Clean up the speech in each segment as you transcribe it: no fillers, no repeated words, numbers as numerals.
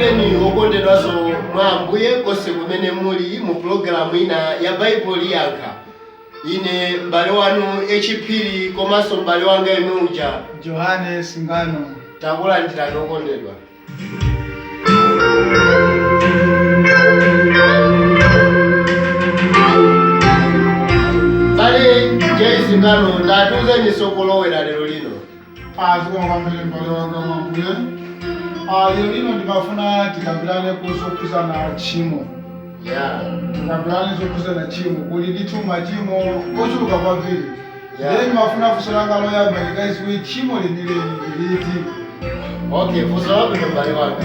Ndikulandireni okondedwanso mwa Ambuye konse kumene muli mu pulogalamu ina ya Baibulo Liyankha. Ine m'bale wanu H Phiri komanso m'bale wanga yemwe uja Johannes Ngano. Takulandirani okondedwa. M'bale J Ngano, tatiuzeninso kolowera lero lino. Zikomo kwambiri m'bale wanga mwa Ambuye. Lero lino ndimafuna tikambirane zokhuzana tchimo. Tikambirane zokhuzana tchimo. Kuli ndithu machimo ochuluka kwambiri. Ndiye ndimafuna funso langa loyamba ndikadziwe tchimo lenileni ndi liti. Okay, funso labwino m'bale wanga.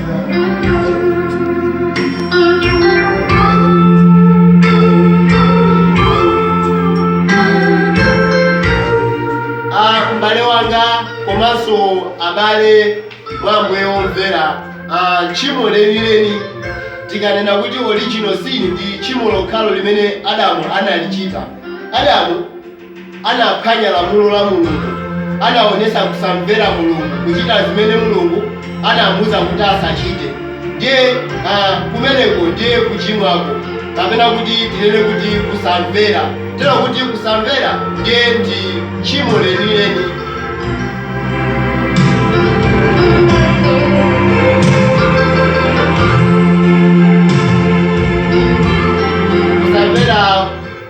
Ah, m'bale wanga komanso abale mwa Ambuye omvera, ah, tchimo lenileni tikanena kuti original sin ndi tchimo lokhalo limene Adamu analichita. Adamu anaphwanya lamulo la Mulungu, anaonetsa kusamvera Mulungu, kuchita zimene Mulungu anamuuza kuti asachite. Ndiye kumeneko ndiye kuchimwako, kapena kuti tinene kuti kusamvera. Tero kuti kusamvera ndiye ndi tchimo lenileni.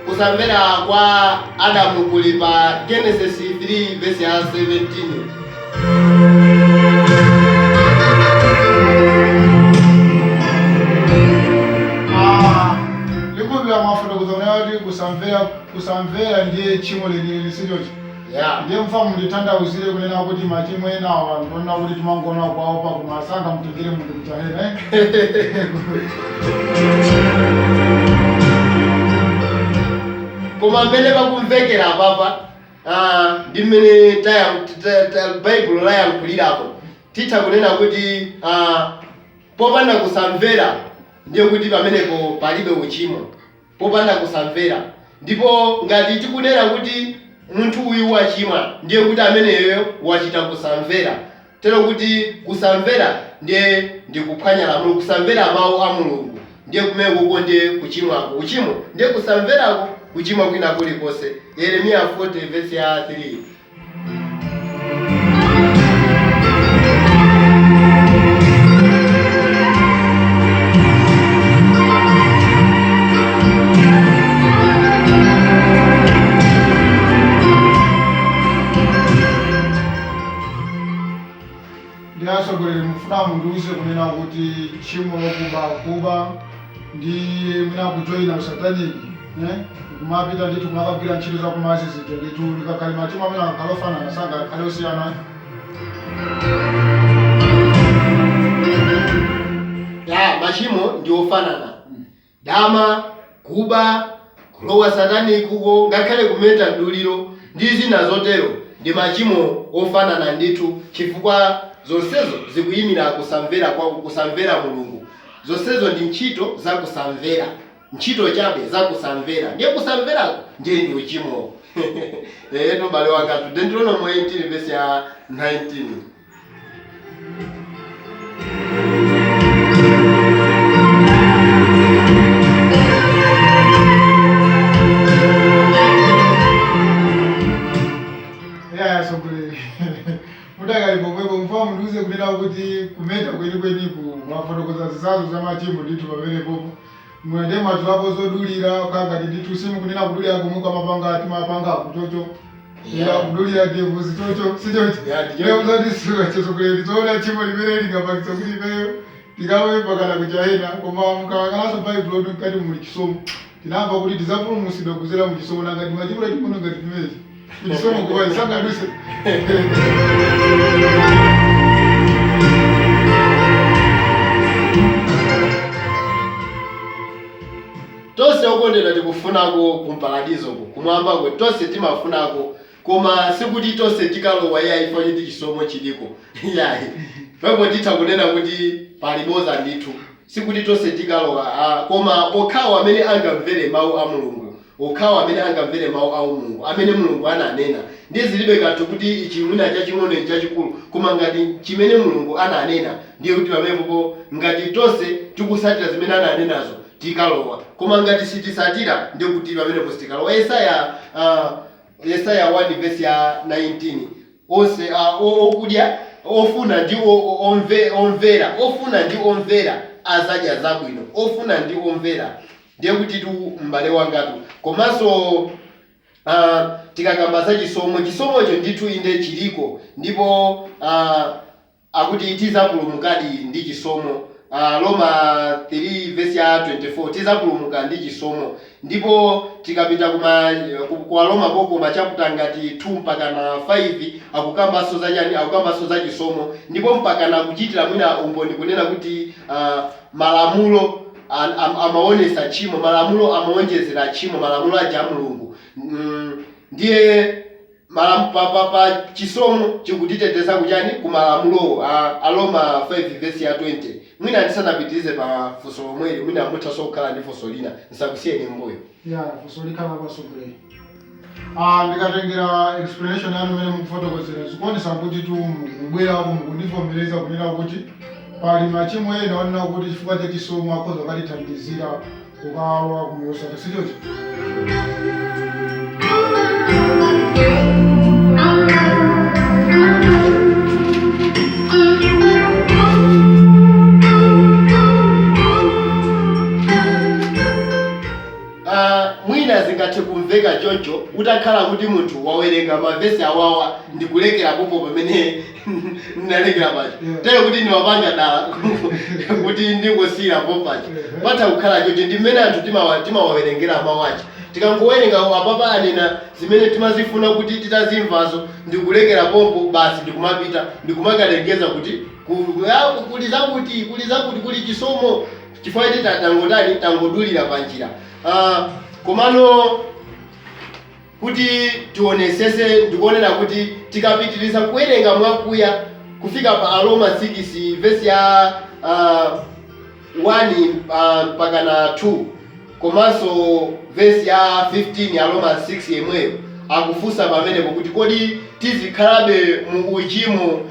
Kusamvera kwa Adamu kuli pa Genesis 3 verse ya 17. Ah, ndikukhulupirira mwafotokoza kunena kuti kusamvera ndiye tchimo lenileni, sichoncho? Yeah. Ndiye mfuna munditanthauzire kunena kuti machimo enawa ndionena kuti timangoona kuwaopa koma sangamutengere munthu kujahena, eh? Koma mmene pakumvekera apapa, ndi mmene Baibulo layankhulirapo, titha kunena kuti popanda kusamvera ndiye kuti pamenepo palibe uchimo. Popanda kusamvera. Ndipo ngati tikunena kuti munthu uyu wachimwa, ndiye kuti ameneyoyo wachita kusamvera. Tero kuti kusamvera ndiye ndi kuphwanya lamulo, kusamvera mawu a Mulungu. Ndiye kumenekoko ndiye kuchimwako. Uchimo ndiye kusamverako, kuchimwa kwina kulikonse. Yeremiya 40 vesi ya 3. Ndi atsogoleri, mufuna mundiuze kunena kuti tchimo lokuba kuba ndi mwina kujoyina usataniki, eh? Kumapita ndithu kumakagwira ntchito za kumazi zija ndithu likakhale machimo amene angakhale ofanana, sangakhale osiyana? Ya, machimo ndi ofanana. Dama, kuba, kulowa satanic uko, ngakhale kumeta mduliro ndi zina zotero ndi machimo ofanana ndithu chifukwa zonsezo zikuyimira kusamvera kwa kusamvera Mulungu. Zonsezo ndi ntchito za kusamvera, ntchito chabe za kusamvera. Ndiye kusamverako ndiye ndi uchimowo. Eetu m'bale wangatu, Deuteronomy 18 verse ya 19. Ya, atsogoleri, mudakali pomwepo, mufuna mundiuze kunena kuti kumeta kwenikweniku, mwafotokoza zitsanzo za machimo ndithu pamenepopo mwende mwatchulapo zodulira kukhala ngati ndithu simukunena kudulira komwe kamapanga timapanga kuchocho. Ya, kudulira ndevu sichocho, sichocho? Ya, ndicho. Leo zati atsogoleri, zoona tchimo limene lingapangitsa kuti ifeyo tikawe mpakana kujahena? Koma mukayang'ananso Baibulo kuti mkati muli chisomo, tinamva kuti tidzapulumutsidwa kudzera mu chisomo. Nanga timachimo tachimono ngati timenechi chisomo kuba isangaduse? Tonse okondedwa tikufunako ku mparadizo-ko, kumwambako, tonse timafunako, koma sikuti tonse tikalowa iyayi chifukwa choti chisomo chiliko iyayi. Pamenepo titha kunena kuti pali boza ndithu. Sikuti tonse tikalowa, koma okhawo amene angamvere mau a Mulungu. Okhawo amene angamvere mawu a Mulungu amene Mulungu ananena. Ndiye zilibe kanthu kuti ichi mwina chaching'ono, ichi chachikulu, koma ngati chimene Mulungu ananena, ndiye kuti pamenepopo ngati tonse tikusatira zimene ananenazo, tikalowa. Koma ngati sitisatira, ndiye kuti pamenepo sitikalowa. Yesaya 1 verse ya 19: onse okudya, ofuna ndi omvera, ofuna ndi omvera azadya zabwino. Ofuna ndi omvera. Ndiye kuti tu, m'bale wangatu, komanso tikakamba za chisomo, chisomocho ndithu inde chiliko, ndipo akuti tizapulumukadi ndi chisomo. Roma 3 verse ya 24, tizapulumuka ndi chisomo. Ndipo tikapita kwa Roma koko, ma chapter ngati 2 mpaka na 5, akukambanso za chani? Akukambanso za chisomo, ndipo mpaka na kuchitira mwina umboni kunena kuti malamulo amaonesa tchimo, malamulo amaonjezera tchimo, malamulo aja a Mulungu. Ndiye pa chisomo chikutiteteza kuchani? Kumalamulowo. Aroma 5 verse ya 20. Mwina ndisanapitirize pa funso lomweli, mwina muthanso kukhala ndi funso lina, ndisakusiyeni mbuyo. Ya, funso likhala pasogolera. Ndikatengera explanation yanu imene mukufotokozera, zikuonesa kuti tu mukubwerako mukundivomereza kunena kuti pali machimo ena onena kuti chifukwa cha chisomo akhoza kukatithandizira kukalowa kumoyo osatha, sichocho? Mwina zingathe kumveka choncho utakhala kuti munthu wawerenga mavesi awawa ndikulekera popo pamene ndinalekera pacho. Tero kuti ndiwapanga dala kuti ndingosiyira pompacho. Patha kukhala choncho ndi mmene anthu timawawerengera mawu aja. Tikangowerenga apapa anena zimene timazifuna kuti titazimvazo, ndikulekera pompo basi, ndikumapita ndikumakalengeza kuti kuli zakuti, kuli zakuti, kuli chisomo, chifukwa choti tangotani, tangodulira panjira. Komano kuti tionesese, ndikuonera kuti tikapitiriza kuwerenga mwakuya kufika pa Aroma 6 verse ya 1 mpaka na 2, komanso verse ya 15 ya Roma 6 yemweyo, akufunsa pamenepo kuti kodi tizikhalabe mu uchimo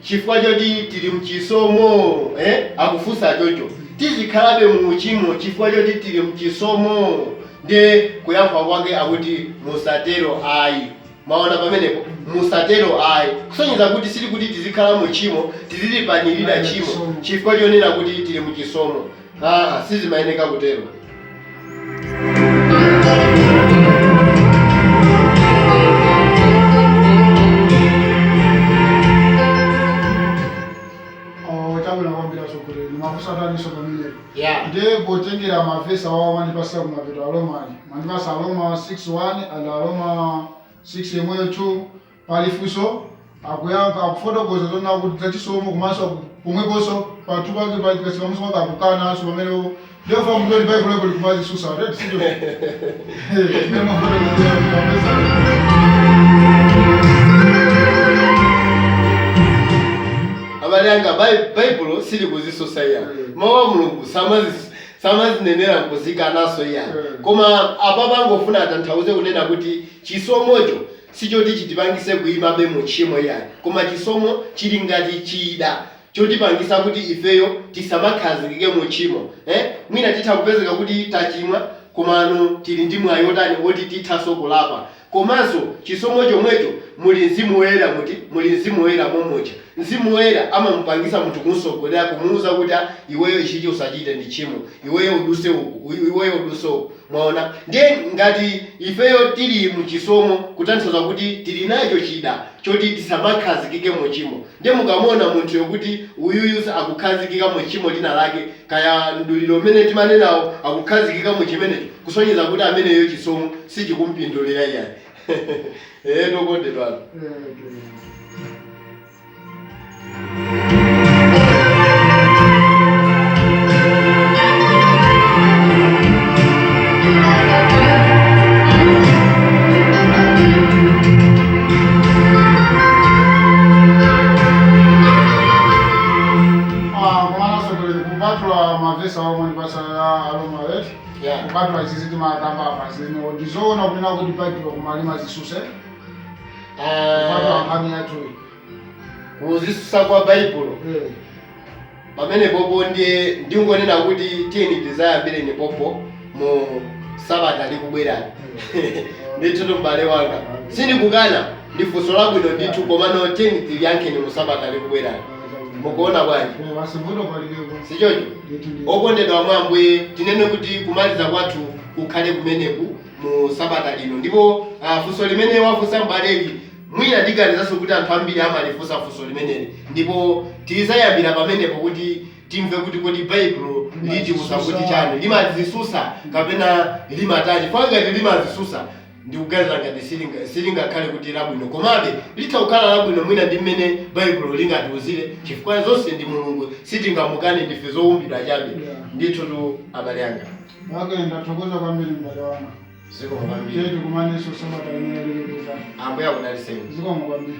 chifukwa choti tili mchisomo, eh? Akufunsa choncho, tizikhalabe mu uchimo chifukwa choti tili mchisomo? Ndiye kuyankha kwake akuti musatero ayi. Maona pamenepo, musatero ayi, kusonyeza kuti sili kuti tizikhala mu tchimo, tizilipanirira tchimo chifukwa chonena kuti tili mchisomo. Sizimayeneka kutero. Oh, chabwino kwambiri atsogoleri, ndimakusataninso pamenepo. Yeah. Ndiye potengera mavesi awawo mwandipasa kumapeto Aromani, mwandipasa Aroma 6:1 and Aroma 6 yemweyo 2, pali funso akuyankha, akufotokoza zonena kuti zachisomo, komanso pomweponso pathu pake pakasikamuso pake akukananso pamenepo. Ndiye fa mndoli Baibulo leko likumazisusa, right? Sicho mmene mwafotokozera mapesa? Abale anga, Baibulo silikuzisusa iya. Mawu a Mulungu samazinenera nkuzikanaso iya. Koma apa pangofuna atanthauze kunena kuti chisomocho sichoti chitipangise kuyimabe mu tchimo iyayi, koma chisomo chili ngati chida chotipangisa kuti ifeyo tisamakhazikike mu tchimo, eh? Mwina titha kupezeka kuti tachimwa, komano tili ndi mwayi otani? Woti tithanso kulapa. Komanso chisomo chomwecho muli Mzimu Woyera, muti muli Mzimu Woyera momuja. Mzimu Woyera amamupangisa munthu, kumusogolera, kumuwuza kuti, "Ah, iweyo ichichi usachite, ndi tchimo, iweyo uduse uku, iweyo uduse uku." Mwaona? Ndiye ngati ifeyo tili muchisomo, kutanthauza kuti tili nacho chida choti tisamakhazikike mu tchimo. Ndiye mukamuona munthuyo kuti uyuyu akukhazikika mu tchimo lina lake, kaya mduliro umene timanenawo, akukhazikika mu chimenecho, kusonyeza kuti ameneyo chisomo sichikumpindulira iyayi. Tokondedwa. Komanso Kupatula mavesi awo mwandipasa ya Aroma eti, kupatula izizi timakamba apa zino, ndizoona kunena kuti Baibulo koma limazisusa kupatula nkhani yathuyi? Kuzisusa kwa Baibulo, pamene popo ndiye ndingonena kuti tiyeni tizayambireni popo mu sabata likubwerani. Ndithu m'bale wanga, sindikukana, ndi funso labwino ndithu, komano tiyeni tiliyankheni mu sabata likubwerani. Mukuona bwanji? Basi, vuto palibepo. Sichocho? Ndithu ndithu. Okondedwa mwa Ambuye, tinene kuti kumaliza kwathu kukhale kumeneku mu sabata lino. Ndipo funso limene wafunsa m'baleli, mwina ndiganizanso kuti anthu ambiri amalifunsa funso limeneli, ndipo tizayambira pamenepo kuti timve kuti kodi Baibulo litiuza kuti chani, limazisusa kapena limatani. Chifukwa ngati limazisusa, ndikuganiza ngati silingakhale kuti labwino, komabe litha kukhala labwino mwina ndi mmene Baibulo lingatiuzire, chifukwa zonse ndi Mulungu, sitingamukane, ndife zowumbidwa chabe. Ndithu tu, abale anga. Okay, ndathokoza kwambiri, m'bale wanga. Zikomo kwambiri. Tiye tikumanenso sabata limene lilikuza. Ambuye akudalitseni. Zikomo kwambiri.